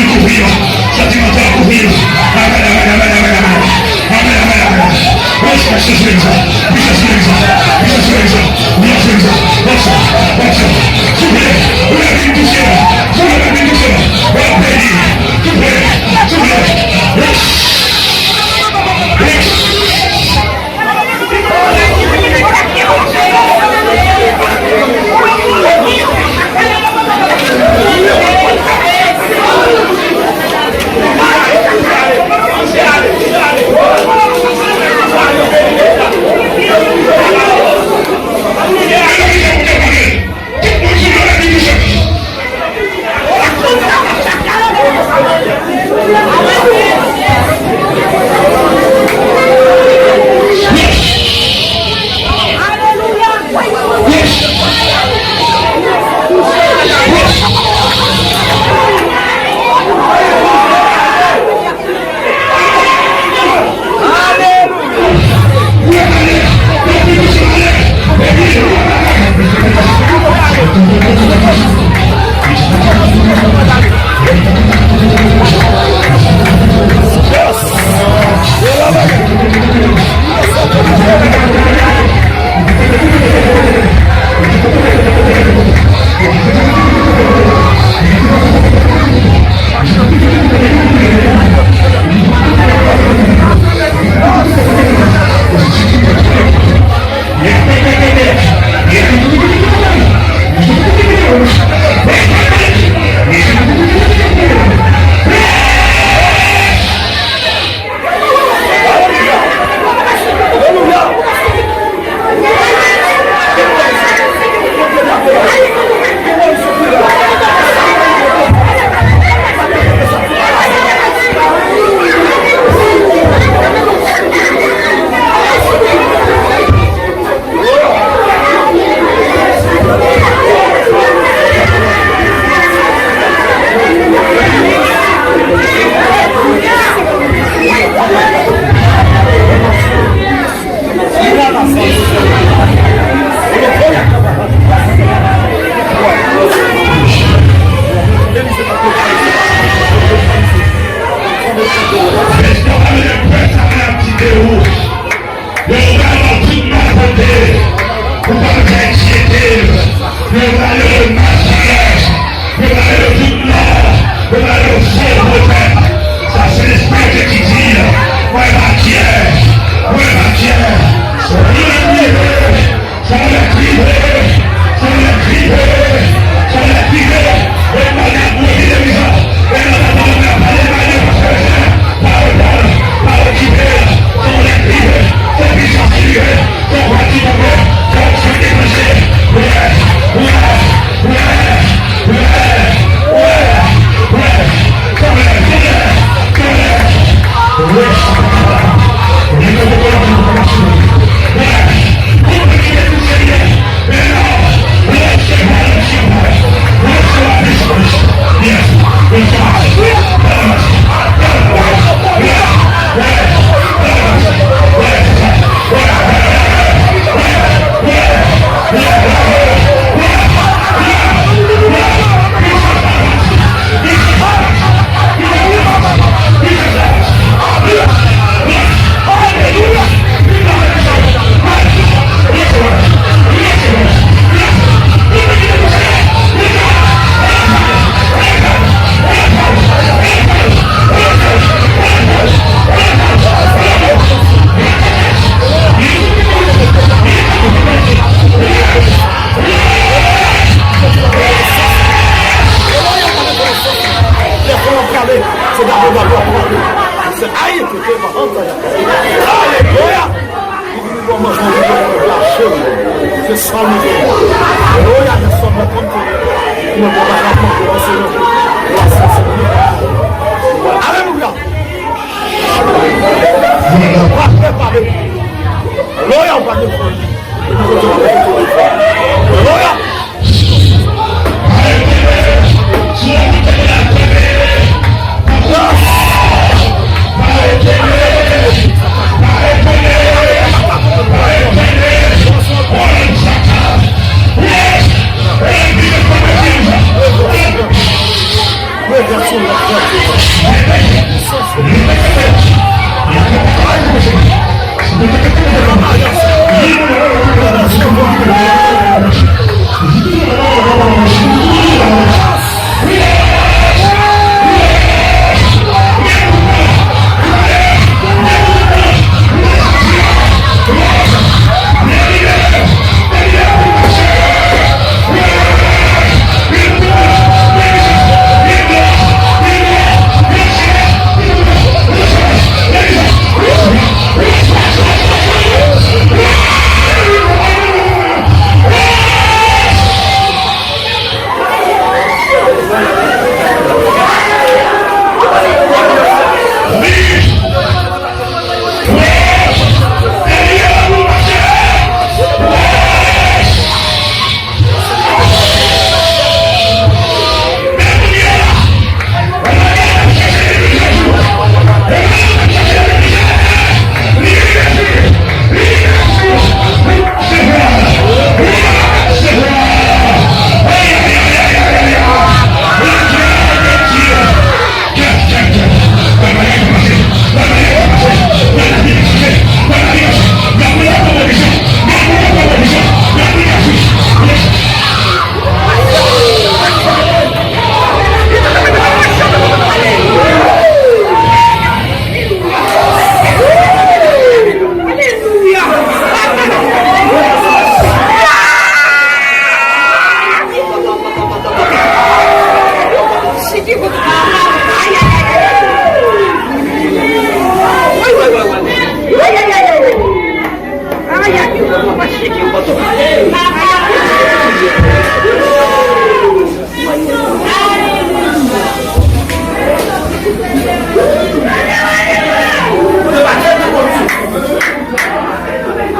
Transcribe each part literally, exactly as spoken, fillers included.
Kouvri yo. Santiman fè kouvri yo. Amèn, amèn, amèn, amèn, amèn. Amèn, amèn, amèn. Wouch, wouch, wouch, wouch, wouch, wouch, wouch, wouch, wouch, wouch, wouch, wouch, wouch, wouch, wouch, wouch. Souple, ou lè vin touche la. Souple, lè vin touche la. Ou ap beni. Souple, souple. Wouch. Wouch. Yo pral ba w tout malpwote. Ou pa bezwen enkyete w. Yo pral rele w maskilè. Yo pral rele w tout non. Yo pral rele w fo pwofèt. Sa se lespri de Bondye ki di, mwen pa kyè. Mwen pa kyè. Mwen pa kyè. Sa w lè kriye, sa w lè kriye, sa w lè kriye, sa w lè kriye. E mwen ap mwen vide vizaj. E mwen ap mwen ap pale mwen ap pale. Pa reponn, pa okipe l. Sa w lè kriye, se pisans li ye. Sa w pa di tonbe, sa w fè deklannche. Wè, wè, wè. Alelouya! Se sa nou gen. Alelouya, lè sòm nan konn konnen. Mwen pa ka konn konnen se yon. Alelouya! Ou pa prepare. Alelouya, ou pa gen fòs. Alelouya!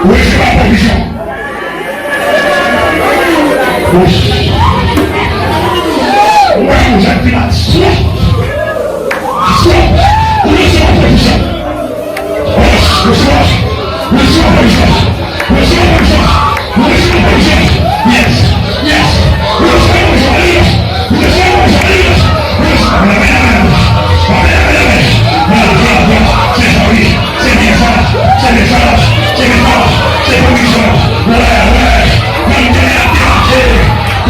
Resevwa pwovizyon. Ou wè yon jèn fi la twòp. Twòp. Ou resevwa pwovizyon. Resevwa. Resevwa pwovizyon. Resevwa pwovizyon. Resevwa pwovizyon. Yes. Yes. Resevwa pwovizyon. Alelouya. Resevwa pwovizyon. Alelouya. Resevwa. Amèn, amèn, amèn. Amèn, amèn, amèn. Bon, bon, bon. Se sa, wi. Se byen sa. Se byen sa. Se byen sa. Se pwovizyon. Wè, wè. Kòm Bondye ap debake.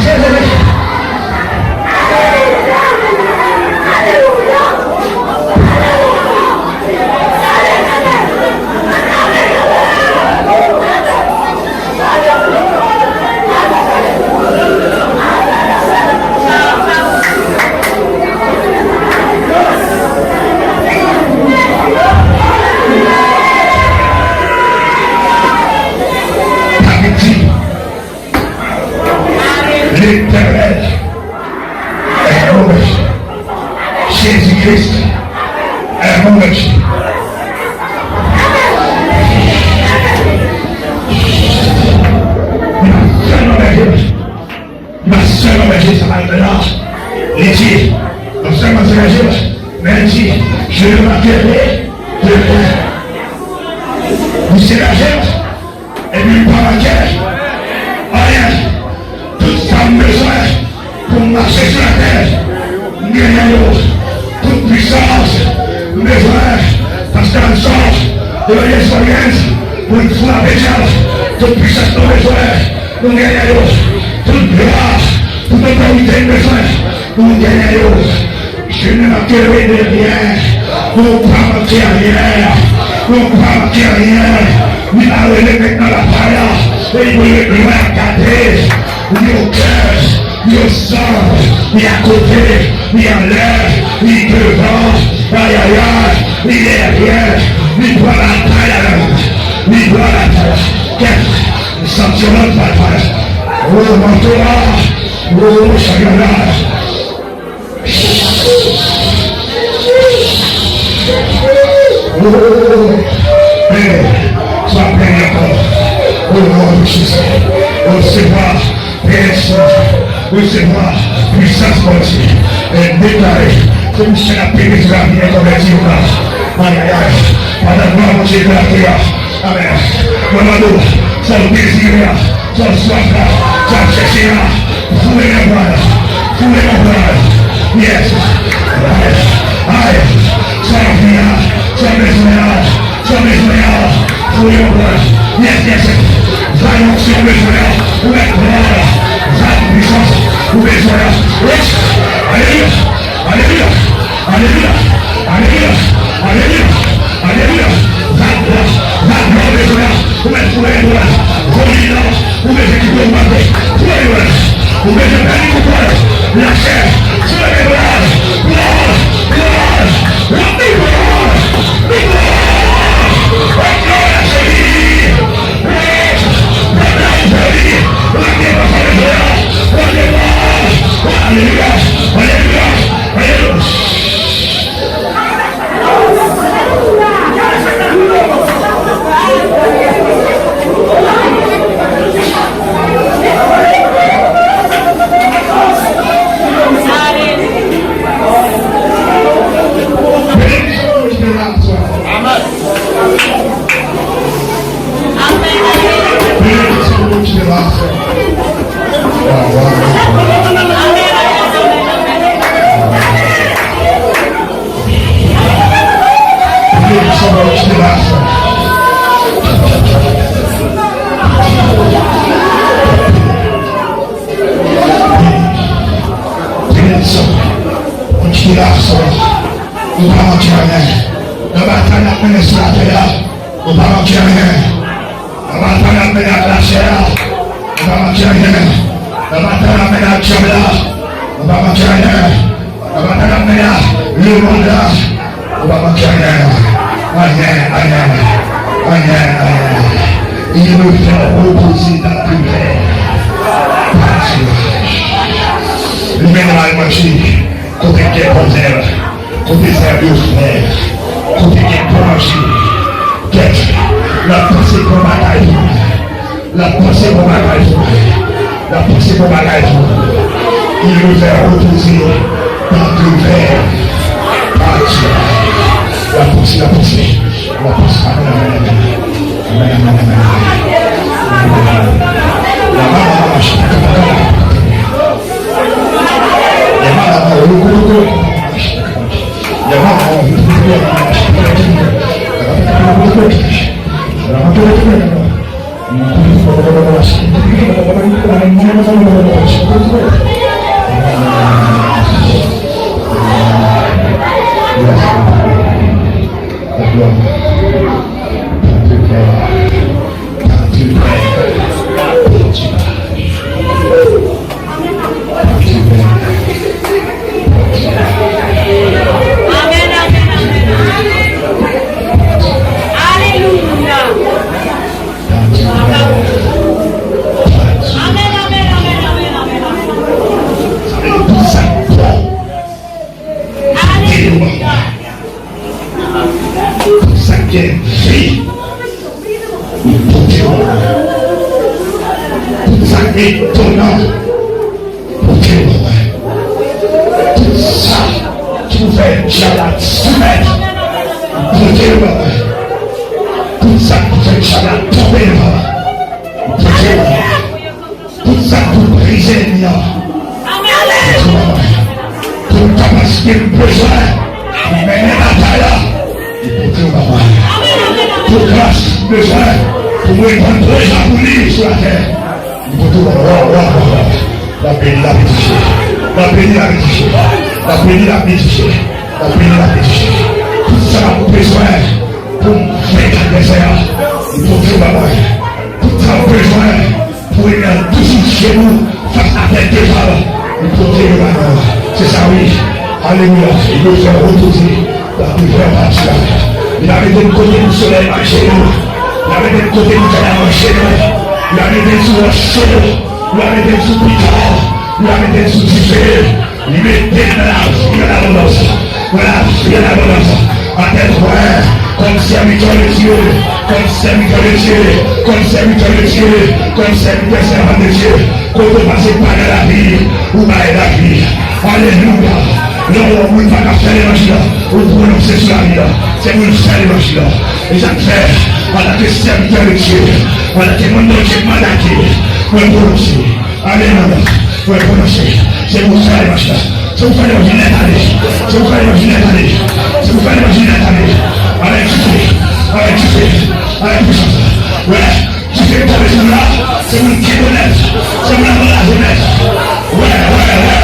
Letènèl est mon berger. Jésus-Christ est mon berger. M ap sèlman bèje, m ap sèlman bèje sa pral fè la. Li di, m ap sèlman se bèje, men li di, je ne manquerai de rien. Li se bèje. Epi m pa manke anyen. Tout sa m bezwen pou m mache sou latè, m genyen yo. Tout pwisans m bezwen, paske m sòt de lesperians pou m frape dyab. Tout pwisans nou bezwen, nou genyen yo. Tout glwa, tout otorite m bezwen, nou genyen yo. Je ne manquerai de rien. Nou pa manke anyen. Nou pa manke anyen. Li pa rele nèg nan lapay la. E li rele glwa gade. Li okè, li osan, li akote, li anlè, li devan, ayayay, li dèyè, li pran batay la. Li pran batay la. Kèt, santi yon lòt batay. O, manto a, o, chanpyon la. Sa plen ankò. O non de Jezi. Resevwa benediksyon. Resevwa pwisans Bondye. E deklare ke misye ap penetre lavi enkonvèti yo la. Ayayay. Pandan glwa Bondye eklate a. Amèn. Mwen mande w, sa w dezire a, sa w swaf la, sa w chèche a, foule nan pwa la, foule nan pwa la. Yes. Ay, ay, sa w anvi a, sa w bezwen a, sa w bezwen a, foule nan pwa la. Yes, yes. Vag onksyon w bezwen a, ou mèt pran la. Vag pwisans ou bezwen a. Yes. Alelouya. Alelouya! Alelouya! Alelouya! Alelouya! Alelouya! Vag la, vag la ou bezwen an, ou mèt foule pou la. Voli la, ou bezwen kite ou mande. Foule pou la. Ou bezwen pèdi kontwòl lachè. Foule pou la. Pran, pran, pran, pran, pran. Pran, pran, pran, pran. Alelouya! Alelouya! Alelouya! Amen. Benediksyon Bondye la. Benediksyon Bondye la. Benediksyon Bondye la. Nou pa manke anyen. Nan batay n ap mennen sou latè a, nou pa manke anyen. Nan batay n ap mennen ak lachè a, nou pa manke anyen. Nan batay n ap mennen ak dyab la, nou pa manke anyen. Nan batay n ap mennen ak lemonn la, nou pa manke anyen. Anyen, anyen, anyen, anyen. Il nous fait reposer dans de verts pâturages. Li mennen n al manje kote k gen bon zèb. Kote zèb yo vè, kote gen bon manje. Kèt, l ap panse bon bagay pou mwen. L ap panse bon bagay pou mwen. L ap panse bon bagay pou mwen. Il nous a reposé dans de verts pâturages. L ap panse, l ap panse, l ap panse. Amen, amen, amen. Amen, amen, amen, amen. Amen, amen, amen. Amèn, amèn, amèn, amèn. Alelouya. Amèn, amèn, amèn, amèn, amèn, amèn. Alelouya. Tout sa k gen vi, li pote yo ban mwen. Tout sa k etonan, li pote yo ban mwen. Tout sa ki pou fè dyab la soumèt, li pote yo ban mwen. Tout sa ki pou fè dyab la tonbe devan mwen, li pote yo ban mwen. Tout sa k pou brize ènmi an. Tout kapasite m bezwen pou mennen batay la, li pote yo ban mwen. Tout gras m bezwen pou mwen pran prezan pou li sou latè, li pote yo ban mwen. Wa, wa, wa, wa. L ap beni, l ap edifye. L ap beni, l ap edifye. L ap beni, l ap edifye. L ap beni, l ap edifye. Tout sa m bezwen pou m venk advèsè a, li pote yo ban mwen. Tout sa m bezwen pou enmi an toujou jenou fas a tèt devan l, li pote yo ban nou. Se sa wi. Alelouya. Li bezwen repoze. L ap bezwen pati la. Li pa mete n kote pou solèy mache nou. Li pa mete n kote pou fè la mache nou. Li pa mete n sou wòch cho. Li pa mete n sou pita. Li pa mete n sou dife. Li mete n nan lavi an abondans, nan lavi an abondans. Atè twè, kòm sèvitè de Dye, kòm sèvitè de Dye, kòm sèvitè de Dye, kòm sèvitè sèvant de Dye, kote w pase pa nan lavi, ou bay lavi. Alelouya. Lè w wè yon moun pa ka fè levanjil la, ou pwononse sou lavi la. Se pou l fè levanjil la. E sa k fè, antanke sèvitè de Dye, antanke moun Bondye mandate, mwen pwononse. Alelouya. Mwen pwononse. Se pou fè levanjil la. Se pou fè levanjil nèt ale. Se pou fè levanjil nèt ale. Se pou fè levanjil nèt ale. Avèk dife. Avèk dife. Avèk pisans. Wè. Dife k tonbe sou la. Se pou l kenbe nèt. Se pou l anraje nèt. Wè, wè, wè.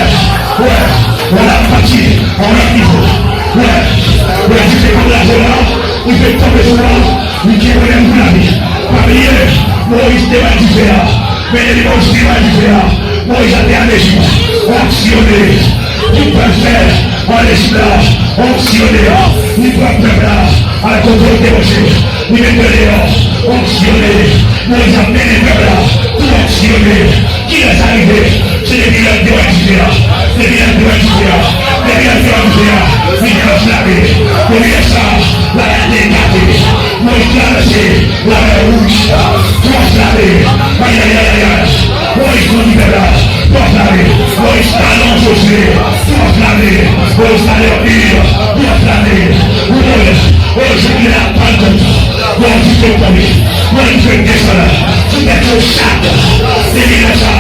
Wè. Wè, l ap pati a yon lòt nivo. Wè. Wè, dife k anraje la. Dife k tonbe sou la. Li kenbe nèt pou lavi. Pa bliye, Moyiz te wè dife a. Men depi Moyiz te wè dife a, Moyiz ap te al Ejip, anksyone. Tout pèp fè an Ejip la, anksyone. Li pran pèp la al kote l te branche, li mete yo deyò, anksyone. Moyiz ap mennen pèp la, tou anksyone. Kilè sa rive? Se depi lè l te wè dife a. Depi lè l te wè dife a. Depi lè l te wè dife a. Li te anflame. Depi lè sa, latè te gate. Moyiz travèse Lamè Wouj, tou anflame. Ayayayayay. Moyiz kondi pèp la, tou anflame. Moyiz ale an Jozye, tou anflame. Moyiz ale an Ur, tou anflame. Moyiz, o jou de la Pantant, Bondye fè tonbe. Bondye fè desann sou tèt yo chak. Depi lè sa,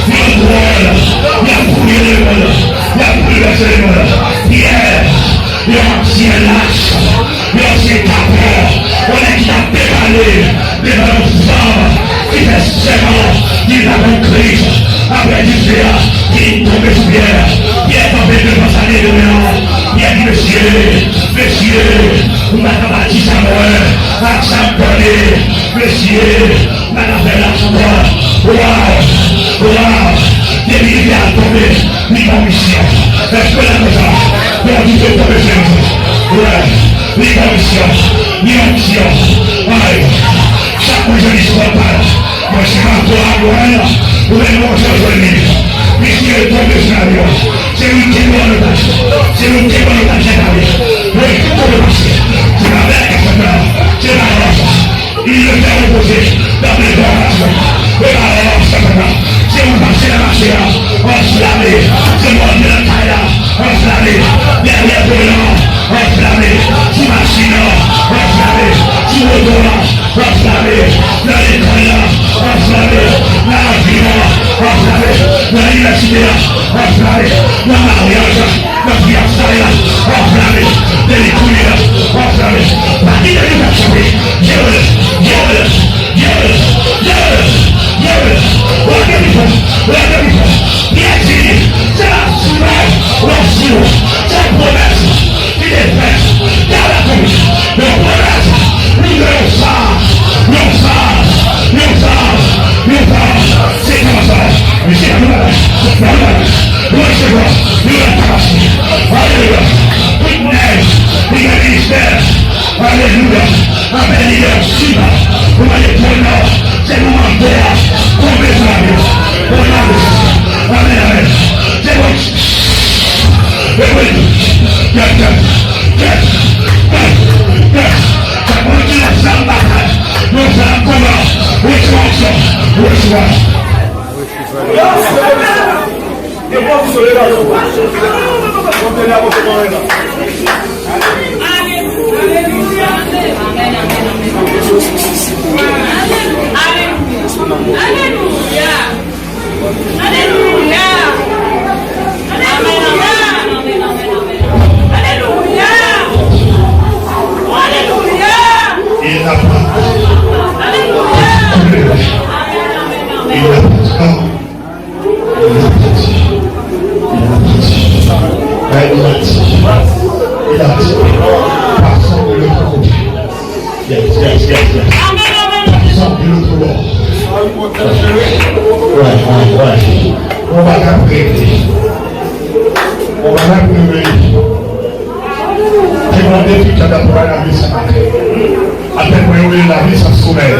yo dwòl, y ap boule lemonn, y ap boulvèse lemonn. Pyè, yon ansyen lach, yon ansyen tapè, yon nèg ki t ap depale devan yon fanm ki fè sèman li t ap yon Kris. Apre dife a, ki tonbe sou Pyè. Pyè kanpe devan Sanedren an. Pyè di, mesye, mesye, m pa ka bati sa m wè ak sa m tande. Mesye, m pa ka fè lach ankò. Waw, waw, depi li te al tonbe, li gon misyon. Èske w la konsa? Bondye fè tonbe sou misyon. Wè, li gon misyon, li onksyon. Ay, chak moun jwenn istwa pa l. Mwen se Marco Abraham, ou menm mwen se jwenn li. Misye tonbe sou lavi w. Se li ki pran otaj. Se li ki pran otaj lavi w. Mwen tout kote pase. Se pa bèl ka fèt la. Se pa lòs. Il le fait reposer dans les bons pastoraux. E pa lòs, se pa lòs. Se ou pase nan mache a, anflame. Se ou antre nan kay la, anflame. Dèyè volan, anflame. Sou machin nan, anflame. Sou woto a, anflame. Nan lekòl la, anflame. Nan avyon an, anflame. Nan inivèsite a, anflame. Nan maryaj la, nan fiyansay la, anflame. Depi kounye a, anflame. Pa kite li fè chape. Yes, yes, yes, yes, yes. Ou ap gen pifò. Pyè di, se pa sou w ap sou, se pwomès ki te fèt. Gade akoz, yon pwomès, li gen yon sa, yon sa, yon sa, yon sa, se kòmanse. Misye nan yon bagay, nan yon bagay, resevwa yon lòt kapasite. Alelouya. Tout nèg, li gen ministè. Alelouya. Apèl li leadership. Ou mande pou non. Se pou mande a. Konbyen sa yo? Bon, la, amèn, amèn. Se bon. E wi. Yes, yes. Yes. Yes. Yes. Sa bon ki la zam batay. Bon, sa la konba. Which one, sir? Which one? Alelouya. Alelouya. Alelouya. Alelouya. Alelouya. Alelouya. Alelouya. Il n'a pas. Alelouya. Il n'a pas. Il a dit. Il a dit. Ben, il a dit. Il a dit. Passons de l'autre côté. Yes, yes, yes, yes. Passons de l'autre bord. Ouais, ouais, ouais. On va la régler. On va la régler. Te mande Pita ta pran lavi sa maten. Apre mwen, yo rele lavi san somèy.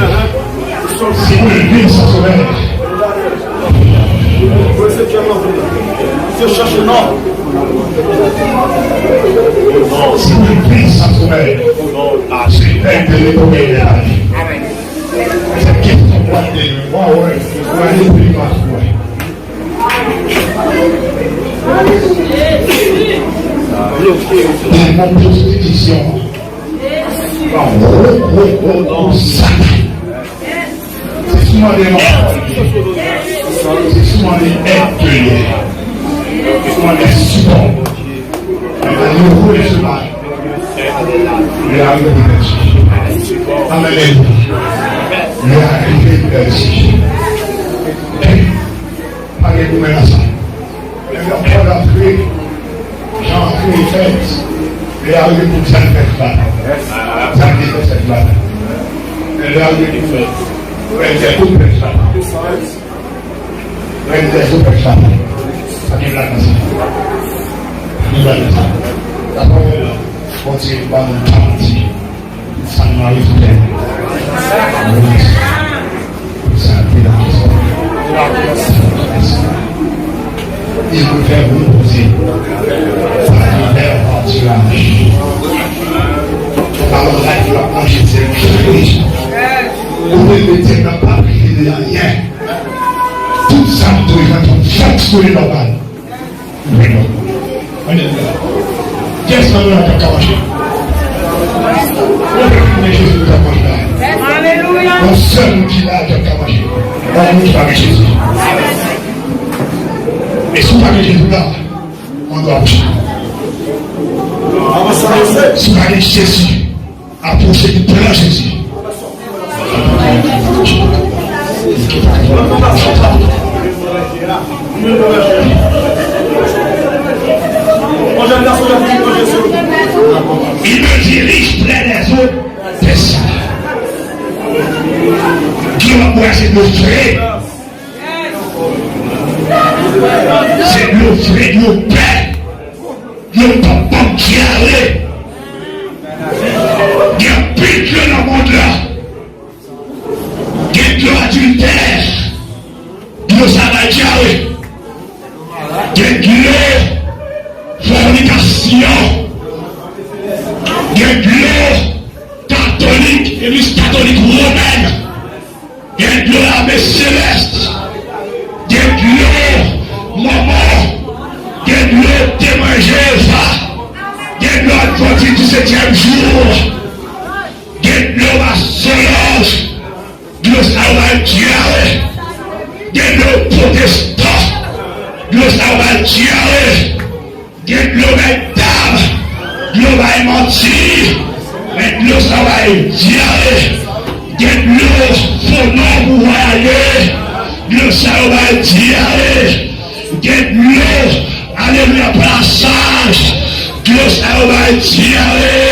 Si nou viv san somèy. Si nou viv san somèy, a, se lè ke nou genyen lavi. Se kesyon pou al de, mwen, wè, mwen, ale pi lwen, wè. Demon pwostitisyon an gwo, gwo, gwo, gwo zak. Se souvan de mò. Se souvan de èd ke li ye. Se souvan de sipò. Men malere se pa. Li arive pou pèdi. Alelouya. Li arive pou pèdi. Pa gen goumen nan sa. Lè yo pran antre, jan antre fèt, lè yo rive pou zak fèt la. Zak de fèt la. Lè yo rive pou fèt, rèn fèt tout fèt la. Rèn fèt tout fèt la. Pa gen blag nan sa. Pa gen blag nan sa. Lapawòl la, Bondye ba nou tan di. Sa nou a rezon. Sa te la. E pou fè moun poze. Sa ki fè pati la. Alò, la ki va manje se manje. Ou te mete nan pa prive de anyen. Tout sa m dwe fè pou fonksyone nòmal. Wi, non. Alelouya. Kiyès nan nou la k ap ka mache? Yon pèp ki gen Jezi, nou t ap mache la. Alelouya. Yon sèl moun ki la, ki ap ka mache. Yon moun ki pa gen Jezi. E si w pa gen Jezi la, mande w apwoche. Si w pa gen Jezi, apwoche pou pran Jezi. Il me dirige près des eaux de sel. Dlo w ap bwè se dlo fre. Se dlo fre, dlo pè. Dlo k p ap ban m dyare. Gen anpil dlo nan mond lan. Gen dlo adiltè, dlo sa bay dyare. Gen dlo fònikasyon. Gen dlo katolik, legliz katolik womèn. Gen dlo lame selès. Gen dlo mòmon. Gen dlo temwen Jewova. Gen dlo advantis di setyèm jou. Gen dlo masonlòj, dlo sa yo bay dyare. Gen dlo pwotestan, dlo sa yo bay dyare. Gen dlo bay dam, dlo bay manti, men dlo sa yo bay dyare. Gen dlo fo non pou vwayaje, dlo sa yo bay Dyare, gen dlo, alelouya, plasaj, dlo sa yo bay dyare.